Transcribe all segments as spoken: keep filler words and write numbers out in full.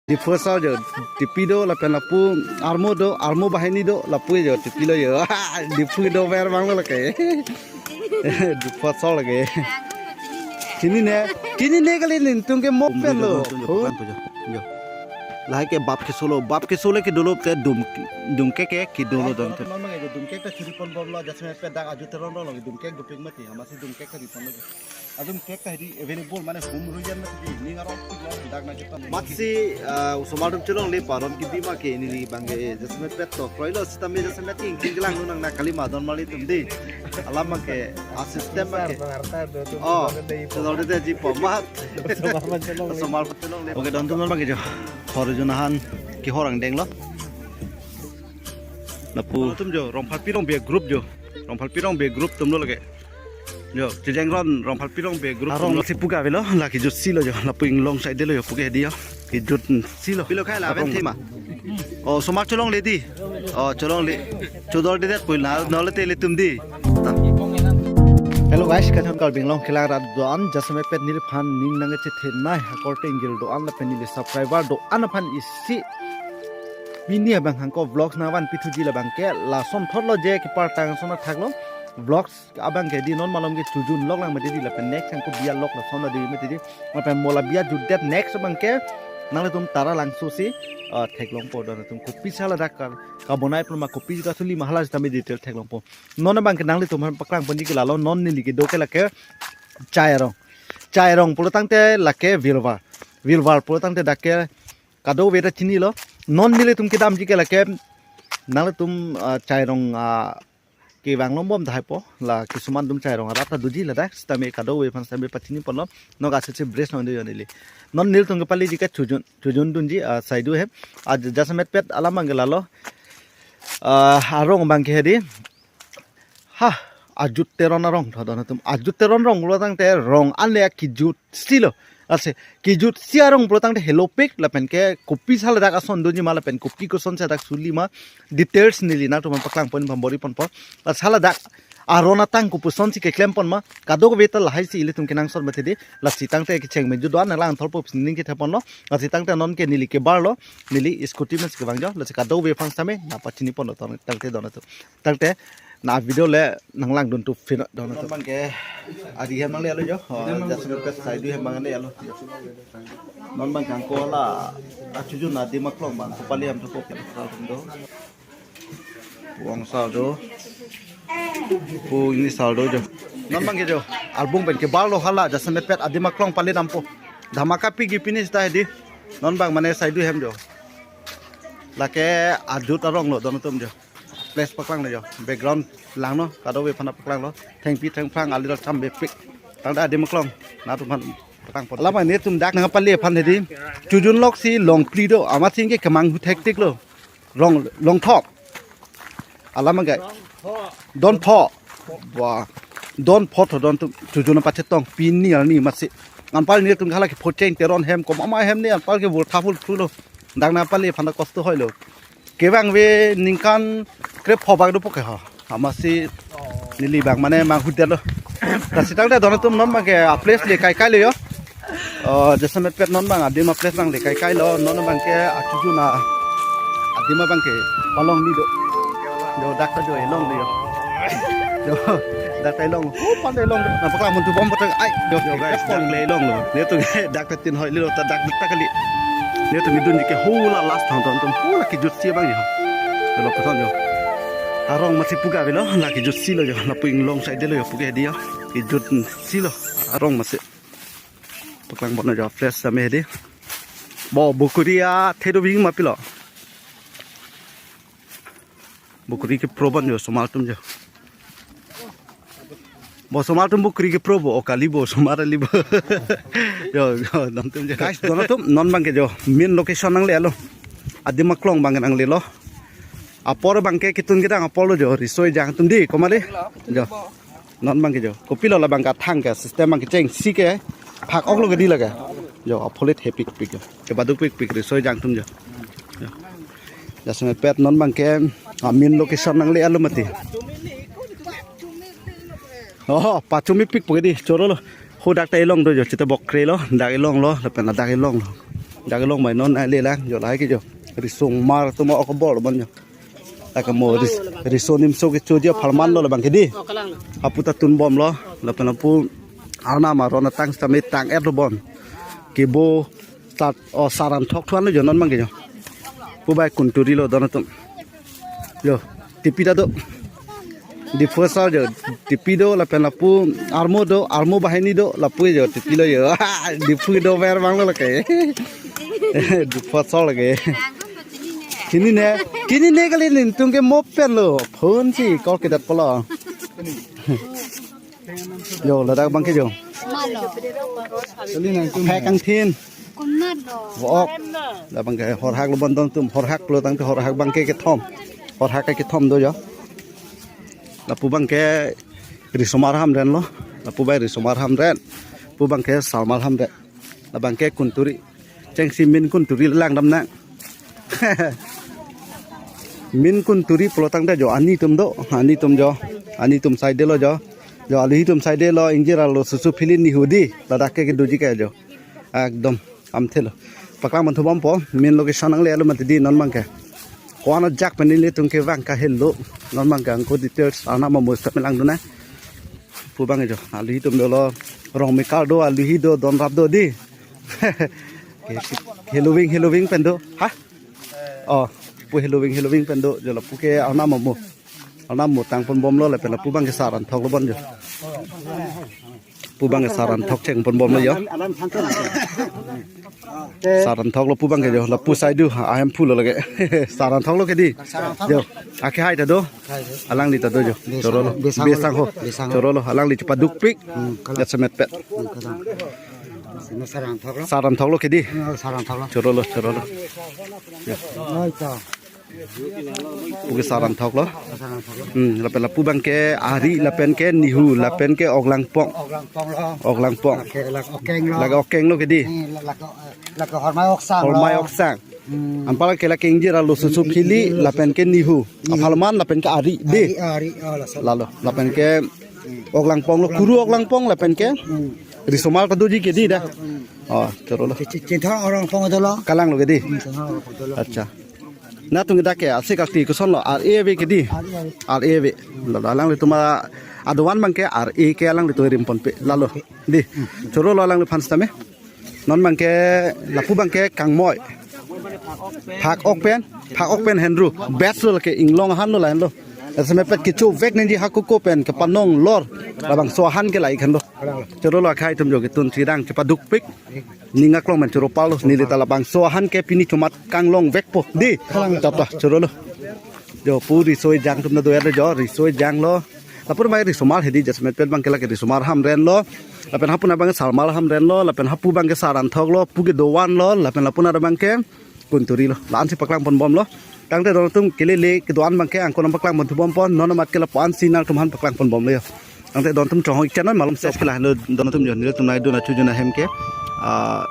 Diphu asor jo, Tipi do, lapen lapu armo do, armo banghini do, lapu jo, Tipi lo jo. Diphu do ver bang lo lake. Diphu asor lake. Chinine, chinine kali, nelitum ke mo pen lo. Dum, dum, dum, dum, dum, dum. Lahai ke bap keso lo, bap keso le kedolo te dum, dum keke kedolo don te. Mama ke dum keke churi pon bom lo, jasemet pet dak ajut Teron lo, dum keke dopik mati, amatsi dum keke ri pon lo. Adum keke ta hedi available mane hum rujan mati di, ning arong tik lo, dak na kita. Amatsi, ah, osomar atum chelongle, paron kebi ma ke neli bang ke jasemet pet to kroi lo, sitame jasemet king king lang nang na kali ma don mali tum di. Alam ma ke, a system ma ke. Oh, so lo de ji po mat. Osomar chelongle. Oke, don atum non bang ke jo. Hor jun ahan kehor angdeng lo. Lapu atum jo, Rongphalpi Rongbe group jo. Rongphalpi Rongbe group atum lo lake. Jo, chejeng ron Rongphalpi Rongbe group atum lo. Arong si pu ga avelo, la kejut si lo jo. Lapu inglong side lo jo, pu ke hedi jo. Kejut si lo. Pilo khai la aben thema. Oh, osomar chelongle di. Oh, chelongle. Chodor de det pui na, nole te ilitum di. Hello guys, kachan Karbi Anglong kelang rat do-an, jasemet pet neliphan ning nangkechethenei, akorte ingjir do-an lapen neli subscriber do-an aphan isi. Pini abang hangko vlogs nangvan pithuji labang ke, lason thot lo je kepar tang son athak lo. Vlogs abang ke di non malom ke chojun lok lang mati di lapen next hangko bia lok lason di mati di. Lapen mo la bia jutdet next abang ke nanglitum Taralangso si, ah, theklongpo don atum kopi sala dak ka, kabonai pon ma kopi ka thuli ma hala sitame detail theklongpo. Non abang ke nanglitum aphan paklang ponji ke lalo non neli kedo ke lake Chairong. Chairong pulo tangte lake Vilwar. Vilwar pulo tangte dak ke kadokave ta chini lo. Non nelitum kedamji ke lake nanglitum, ah, Chairong, ah, kevang longbom tahai po. La kisuman atum Chairong arat ta doji ladak. Sitame kadokave aphan sitame pachini pon lo. Nok ase si bres nang do jo neli. Non nelitum kepaleji ke chojun, chojun dunji, ah, saidu he. Ah, jasemet pet alam abang ke lalo. Ah, arong abang ke hedi. Ha, ajut Teron arong tho don atum. Ajut Teron rong pulo tangte rong anle kejut si lo. Ase, kejut si arong pulo tangte helopik lapen ke kopi sala dak ason doji ma lapen kopi koson sa dak suli ma details neli nangtum aphan paklang pon pon bor-i ponpo. La sala dak aron atang kopuson si keklem pon ma kadokave ta lahai si ilitum kenangsot mati di. Lasi tangte kecheng me jutdo-an nanglang thorpo ning kethe pon lo. Lasi tangte non ke neli kebar lo. Neli scooty mes kevang jo. Lasi kadokave aphan sitame nangpachini pon lo tangte don atum. Tangte na video le nanglang dun tu phin don atum. Non abang ke adi hem nangle lo jo. Oh, jasemet pet saidu hem abang nangle lo. Non abang hangko la achojun adim aklong abang kopali hem tu pok do. Puang sar do. Pu ini sar do jo. Non abang ke jo. Arbung pen kebar lo hala jasemet pet adim aklong pali dampo. Dhamaka piji pini sita hedi. Non abang mane saidu hem jo. Lake ajut arong lo don atum jo. Place paklang lo jo. Background lang no, kadokave aphan paklang lo. Thengpi thengphrang ali lo cham bepik. Tangte adim aklong nangtum aphan paklang pon. Alam netum dak nangpale aphan hedi. Chojun lok si long pli do. Amatsi ke kemang hu thektik lo. Long, long thok. Alam abang ke. Don pho. Wah. Don pho tho don atum chojun pachetong pini arni amatsi. Anpar netum hala ke Phocheng Teron hem komat ma hem ne anpar ke vur thapul thu lo. Dak nangpale aphan kosto hoi lo. Kevang ave ningkan krepho bak dopo ke ha. Amatsi neli abang mane manghudet lo. Lasi tangte don atum non abang ke a place le kai kai lo jo. Oh, jasemet pet non abang adim a place abang le kai kai lo, non abang ke achojun adim abang ke palong ni do. Jo dak ta jo elong ni jo. Jo dak ta elong. Oh, pande elong. Nangpaklang pon tu bom patang ai. Jo jo guys, dak le elong lo. Netum dak ta tin hoi lo ta dak ta kali. Netum idunji ke hala last thang thang tum hala kejut si abang jo. Jo lo pasan jo. Arong amatsi pu ga avelo, la kejut si lo jo. Lapu inglong side lo jo pu ke hedi jo. Kejut si lo. Arong amatsi. Paklang pon jo fresh sitame hedi. Bo bukuri athe do bing ma pilo. Bukuri kepro pon jo osomar atum jo. Bo osomar atum bukuri kepro bo, o kali bo osomar ali bo. Jo, jo, don atum jo. Guys, don atum non abang ke jo. Main location nangle lo. Adim aklong abang nangle lo. Apor abang ke ketun kedang apor lo jo. Risoi jang atum di, komat di. Jo. Non abang ke jo. Kopilo labang ke athang ke system abang kechengsi ke phak ok lo ke di lake. Jo, apholit hepik pik jo. Kebaduk pik pik risoi jang atum jo. Jo. Jasemet pet non abang ke, ah, main location nangle lo mati. Oh, pachumi pik po ke di choro lo. Ho dak ta elong do jo, chita bok kre lo, dak elong lo, lapen dak elong lo. Dak long mai non nanglelang jo, lahai ke jo. Risomar atum ok bor bon jo. Lake mo ris-, riso nimso kecho jo apharman lo labang ke dei. Oh, kalang lo. Hapu ta tunbomlo, lapen lapu arnam aron atang sitame tang-etlo bon. Kebo sat, oh, saran thok thuan lo jo non abang ke jo. Pu bai kunturi lo don atum. Jo, tipi ta do. Diphu asor jo, tipi do, lapen lapu armo do, armo banghini do, lapu jo, tipi lo jo. Diphu do ver bang lo lake. Diphu asor lake. Chinine, chinine kali, nelitum ke mo pen lo. Phone si call kedat pulo. Jo, ladak abang ke jo. Malo. Phek kangthin. Komat lo. Vo-ok. Labang ke horhak lo bon don atum, horhak lo tangte horhak abang ke kethom. Horhak ke kethom do jo. Lapu abang ke risomar hamren lo. Lapu bai risomar hamren. Pu abang ke salmar hamren. Labang ke kunturi. Chengsi min kunturi langdam nang. Min kunturi pulo tangte jo ani atum do, ani atum jo, ani atum saide lo jo. Jo alohi atum saide lo, ingjir arlo susu phili nihu dei, ladak ke kedoji ke jo. Ekdom amthe lo. Paklang pon thubompo, min location nanglelo mati dei non abang ke. Ko-an ajak pen nelitum kevang kahelo, non abang ke angko details arnam amo sitame langdun nang. Pu abang jo, alohi atum dolo, rong mekar do, alohi do, donrap do dei. Heloving, heloving pen do. Ha? Oh, pu heloving, heloving pen do. Jo lapu ke arnam amo. Arnam amo tang ponbomlo lapen lapu abang ke saran thoklo bon jo. Pu abang ke saran thok cheng ponbomlo jo. Saran thoklo pu abang ke jo. Lapu saidu ahem phu lo lake. Saran thoklo ke dei. Jo. Ake hai ta do. Alangli ta do jo. Choro lo. Besang ho. Besang ho. Choro lo. Alangli chepadukpik. Hmm, kalang. Jasemet pet. Hmm, kalang. Sino saran thoklo. Saran thoklo ke dei. Hmm, saran thoklo. Choro lo, choro lo. Oi, to. Pu ke saran thoklo. Saran thoklo. Hmm, lapen lapu abang ke ari, lapen ke nihu, lapen ke oklangpong. Oklangpong lo. Oklangpong. Lake, lake okeng lo. Lake okeng lo ke dei. Hmm, lake, lake hormai oksang lo. Hormai oksang. Hmm. Anpar ke lake ingjir arlo susu phili, lapen ke nihu. Nihu. Apharman lapen ke ari dei. Ari, ari, oh, laso. Lalo, lapen ke oklangpong lo, kuru oklangpong lapen ke. Hmm. Risomar ta doji ke dei dak. Hmm. Oh, choro lo. Chi-, chi-, chinthon oklangpong dolo. Kalang lo ke dei. Hmm, chinthon oklangpong dolo. Accha. Nangtum dak ke asik akti koson lo, ar-e ave ke dei. Ar-e ave. Ar-e ave. Lalo, alanglitum adovan abang ke ar-e ke alanglitum rim ponpe. Lalo. Dei. Choro lo alangliphan sitame. Non abang ke, lapu abang ke kangmoi. Phak-ok pen, phak-ok pen henru. Best lo lake, inglong ahan lo lahenlo. Jasemet pet kecho vek nangji, hako ko pen kepanong lor. Labangso ahan ke lahai henlo. Choro lo akhai atum jo, ketun chirang chepadukpik. Ning aklong pen choro palo, neli ta labangso ahan ke pini chomat kanglong vekpo. Dei. Tap ta, choro lo. Jo, pu riso ejang atum ta do ya jo, riso ejang lo. Lapu abang risomar hedi, jasemet pet abang ke lake risomar hamren lo. Lapen hapu abang ke salmar hamren lo, lapen hapu abang ke saran thoklo, pu ke dovan lo, lapen lapu abang ke kunturi lo. La-an si paklang ponbomlo. Tangte don atum kelele kedo-an abang ke angko nangpaklang pon thubompo, non amat ke lapu-an si nangtumphan paklang ponbomlo jo. Tangte don atum chonghoi channel malom ses ke lahelo don atum jo, nelitum nai dun achu jun ahem ke. Ah,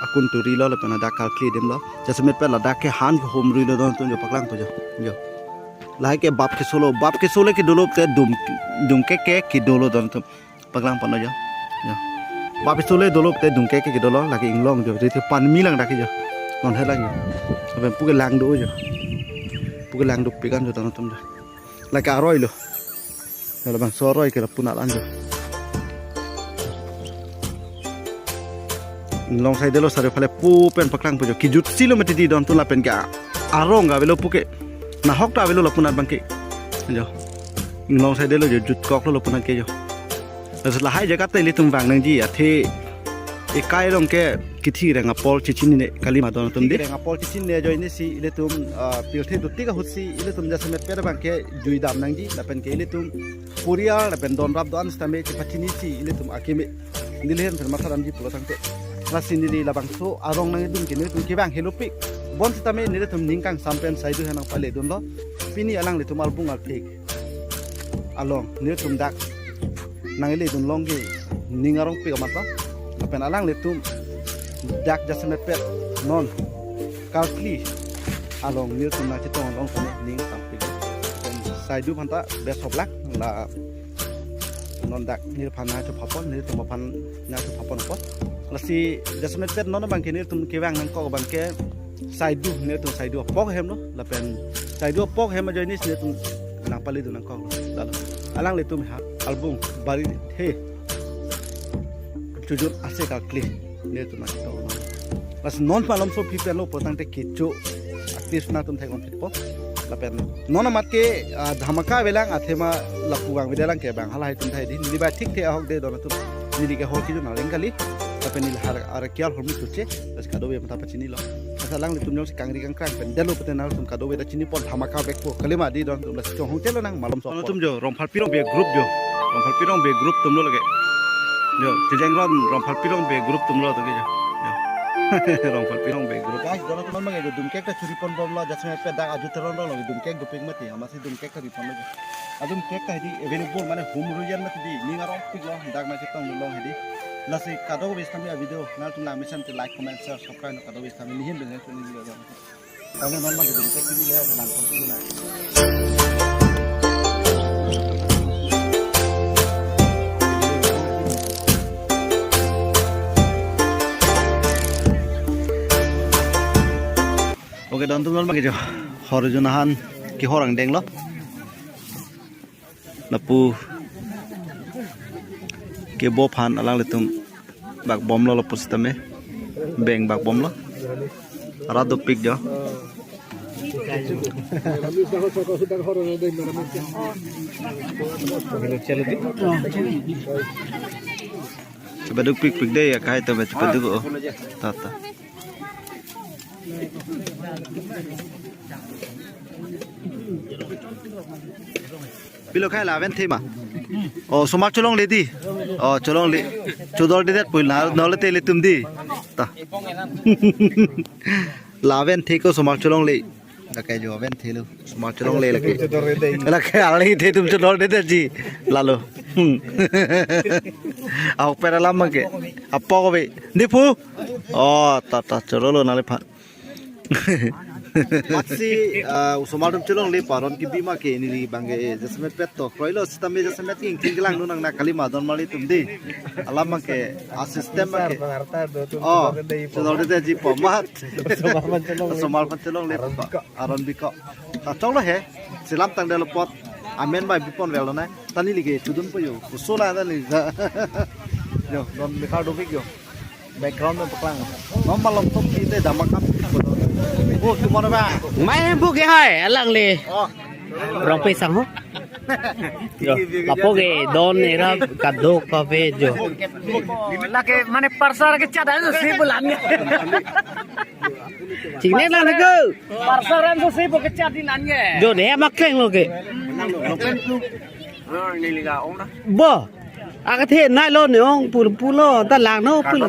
akunturi lo lapen ladak kalkli adim lo. Jasemet pet ladak ke han ke humrui lo don atum jo, paklang po jo. Jo. Lahai ke bap keso lo, bap keso le kedo lo te dum, dum keke kedo lo don atum. Paklang pon lo jo. Jo. Bap keso le dolo te dum keke kedo lo, lake inglong jo. Riti panmi lang dak ke jo. Non hai lang jo. Aben pu ke lang do jo. Pu ke lang dukpik an jo don atum jo. Lake aroi lo. Jo labangso aroi ke lapu nat an jo. Inglong saide lo, sari phale pu pen paklang po jo. Kejut si lo mati dei don atum lapen ke arong ga avelo pu ke. Nahok ta avelo lapu nat abang ke. Jo. Inglong saide lo jo, jutkok lo lapu nat ke jo. Laso lahai jagat ta ilitum vang nangji, athe ekai along ke kithi reng apor chechinine kali ma don atum dei. Kithi reng apor chechinine ajoine si ilitum, ah, pirthe dotik ahut si ilitum jasemet pet abang ke jui dam nangji, lapen ke ilitum porial lapen donrap do-an sitame chepachini si ilitum akeme. Neli ahin pen matha damji pulo tangte. Lasi neli labangso arong nangdun ke nelitum kevang helopik. Bonsitame nelitum ning kangsam pen saidu ahin nangpale dunlo. Pini alanglitum arbung arthek along nelitum dak nangle dun long ke ning arongpik amat lo. Lapen alanglitum dak jasemet pet non kalkli along nelitum nangchetong along tame ning sampik. Lapen saidu aphanta best of luck. La non dak neliphan nangchepapon, nelitum aphan nangchepapon apot. Lasi jasemet pet non abangke nelitum kevang nangkok abangke Saidu, nelitum Saidu apok ahem lo, lapen Saidu apok ahem ajoine si nelitum nangpali dun nangkok lo. Lalo alanglitum ha album Barithe chojun ase kakli nelitum nangkok lo. Lasi non malomso pi pen lo pulotangte kecho artist nangtum thek-ong po. Lapen non amat ke, ah, dhamaka avelang athema lapu vangvedelang ke bang halahai atum thai di. Neli bai thik the ahok de don atum. Neli ke hall kejun aling kali. Lapen neli har ar kial hormu chuche. Lasi kadokave matha pachinilo. Lasi alanglitum jongsi kangri kangkrang pen detlo pute nangtum kadokave ta chinipon dhamaka vekpo. Kalima di don atum, lasi chonghong chelo nang malomso apor. Atum jo Rongphar Pirong Bey group jo. Rongphar Pirong Bey group atum lo lake. Jo, Chejengron Rongphar Pirong Bey group atum lo to ke jo. Jo. Rongphar Pirong Bey group. Guys, don atum abangke jo dumkek ta choripon bomlo, jasemet pet dak aju teron rong lo, dumkek dopik mati, amatsi dumkek ta ripon lo. Adumkek ta hedi available mane home ruyan mati di, ning arongpiklo, dak nangchetong long hedi. Lasi kadokave sitame avideo nangtum lang mesen te like, comment, share, subscribe, no kadokave sitame nihin dong ya, tuni juga jam. Kami non abangke dumkek tini le nangkok tu na. Okay, don atum non abangke jo hor jun ahan kehor angdeng lo. Lapu kebo aphan alanglitum bak bomlo lapu sitame. Beng bak bomlo. Rat dopik jo. Chepaduk pikpik dei ya, kahai tame chepaduk o. Tata. Pilo khai laven the ma. O, osomar cholongle di. O, cholongle. Chodordedet pui na, nole te ilitum di. Ta. Laven the ko osomar cholongle. Lake jo aven the lo. Osomar cholongle lake. Lake arli the atum chodordedet ji. Lalo. Hmm. Ahok pen alam abangke. Apok ave. Di pu. O, ta ta cholo lo nangliphan. Amatsi, ah, osomar atum cholongle pu aron kebi ma ke neli abangke jasemet pet to kroilo sitame jasemet ke ingting kelang dun nang na kalima don mali atum di. Alam abangke a system abangke. O, chodordedet ji pu amat. Osomar aphan cholongle pu aron bikok. Ta choklo he. Chelam tangdet lo apot. Amen bai bipon avelo na. Ta neli ke chodunpo jo. Koson na ta neli. Jo, don mekar dopik jo. Background pen paklang. Non malomso pi te dhamaka. O, tumor ba. Mai hem bu ke hai, alangli. O. Rongpi sangho. Jo, lapu ke don era kadokave jo. Lake mane parsar kechat ajo si bulan. Chinine lang ke. Parsar ajo si bu kechat di nang ke. Jo, ne makleng lo ke. Bo. Akethe nai lo ne ong pul pulo ta lang no pulo.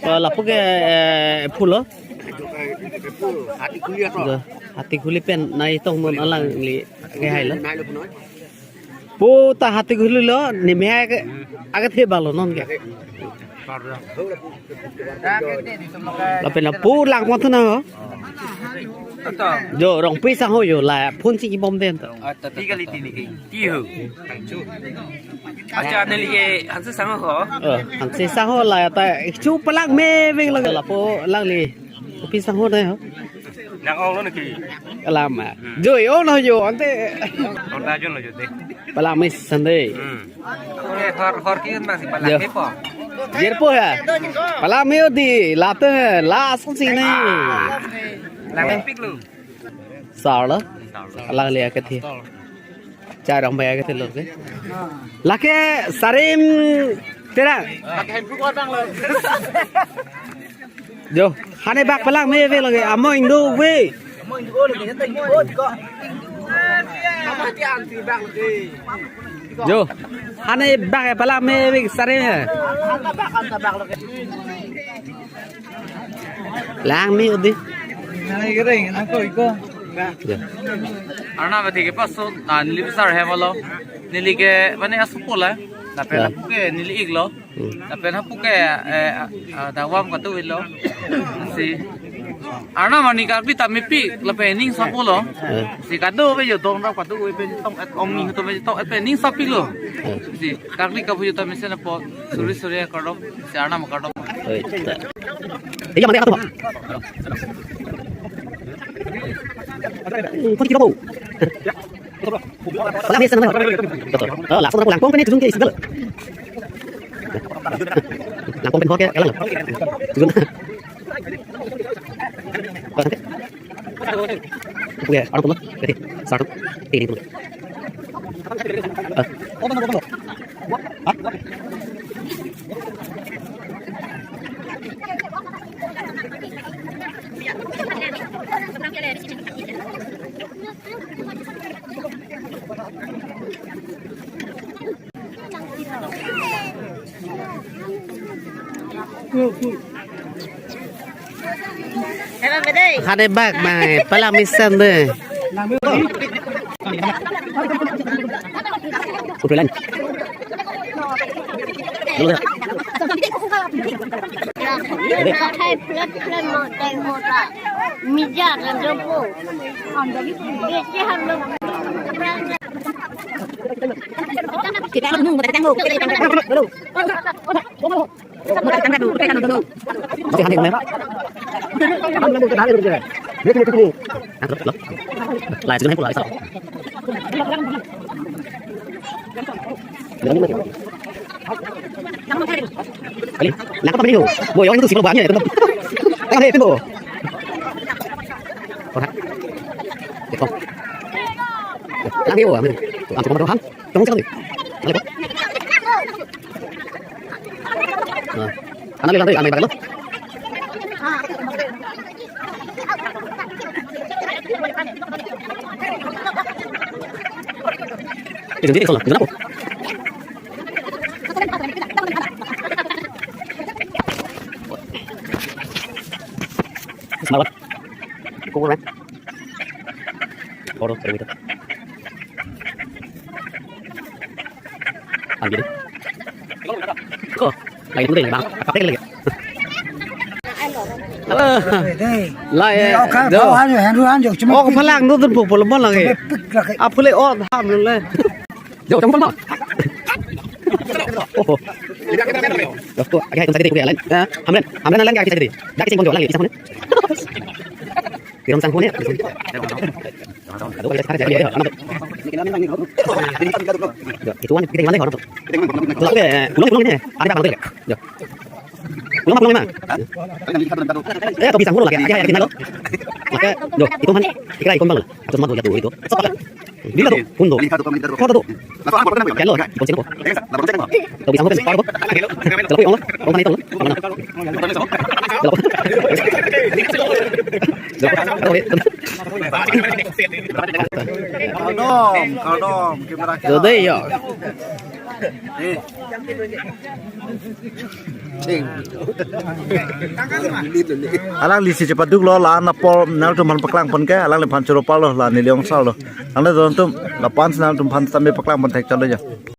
O, lapu ke, eh, pulo. Hati khuli ato. Jo, hati khuli pen nai tong non alangli ke hai lo. Pu ta hati khuli lo, ne me ke, akethe balo non ke. Lapen lapu lang mo thu na ho. Jo, Rongpi sangho jo la phone si kibom den to. Ti kali tini ke. Ti ho. Acha neli ke Hanse sangho. O, Hanse sangho la ta chu palak me veng lo lapu alangli. Rongpi sangho na ho. Nang ong lo niki. Alam. Jo, ong lo jo ante. Ong ta jon lo jo te. Palak me Sunday. Hmm. Oke, hor hor ki mas palak Jo. me po. Jer po ya. Palak me di late la sung si ni. Lang pik lo. Sar lo. Alangli akethe. Char rong bai akethe lo ke. Lake sarim tera. Jo, hane bak palak me ve lage, amo ingdo ve. Jo, hane bak palak me ve sare. Lang me odi. Jo. Arnam athe kepaso, ah, neli besar he malo. Neli ke mane asopo la. Lapen Ya. hapu ke neli iklo. Hmm. Lapen hapu ke, eh, ah, ah, dawam katu ilo. Si. Arnam arni karkli ta mepik, lapen ning sapulo. Eh. Si kadokave jo dong rap kadokave pen tong et ong ning to pen tong et pen ning sapiklo. Eh. Si karkli kapu jo ta mesen apo suri suri kardom, si Arnam kardom. Oi, ta. Iya, mana katu? Kau kira bau? Pala mesen na. Betul. Oh, langsung aku Langpong pen itu ke istigal. Langpong pen hoke kalang. Jun. Oke, orang tuh. Jadi, satu. Ini tuh. Ah. Hade bak mai, pala mesen de. Udah lan. Hai, pelan-pelan mau tengok tak? Mija dan jompo. Biasa ham log. Kita nunggu, kita tunggu, kita tunggu. Dulu. Masih hadir, Mem. Nah, terus, lo. Lah, sudah pulang, bisa. Kali, nangkap apa nih, yo? Bo, yang itu sih, lo banyak, ya, tetap. Tengah, itu, bo. Ora. Ito. Lang, yo, ang. Ang, ang, ang. Tunggu sekali. Ano, ano, ano, ano, ano? Itu jadi kalau, kenapa? Semangat. Kurang. Oro, pero ito. Ambil. Ko, lagi dulu deh, Bang. Kapten lagi. Halo. Lai, eh, oh, kan, do. Tahu aja, handu handu, cuma Oh, pik. Phalang do, do, pul, pul, pul, lagi. Cuma pik lagi. Apule, oh, ham, le. Jo, kamu pul, Bang. Oh. Dosto, agak itu tadi, kuya, lain. Ya. Hamren, Hamren, lain, agak itu tadi. Dak sing, Bang, jo, lagi, bisa, Hamren. Kiram sang hone. Aduh, kita sekarang jadi ya. Ya, itu kan kita gimana ya, orang tuh? Pulang, pulang, pulang ini. Ada apa, pulang ini? Ya. Eh, topi sang hone lagi. Ya, ya, kita lo. Maka, do, itu kan, kira ikon bang. Atau semua tuh, ya, tuh, itu. Sepakat. Dili do, hundo. Kota do. Kelo, ikon sino po. Topi sang hone, power po. Telepon, ong, ong, mana itu? Mana? Telepon. Kardom, kardom, camera. Dode, yo. Eh. Alang lisi chepaduk lo, la-an apor nangtum aphan paklang pon ke, alangliphan choro palo, la neli ongsar lo. Alanglitum, lapu-an nangtum aphan tame paklang pon thek chalo ya.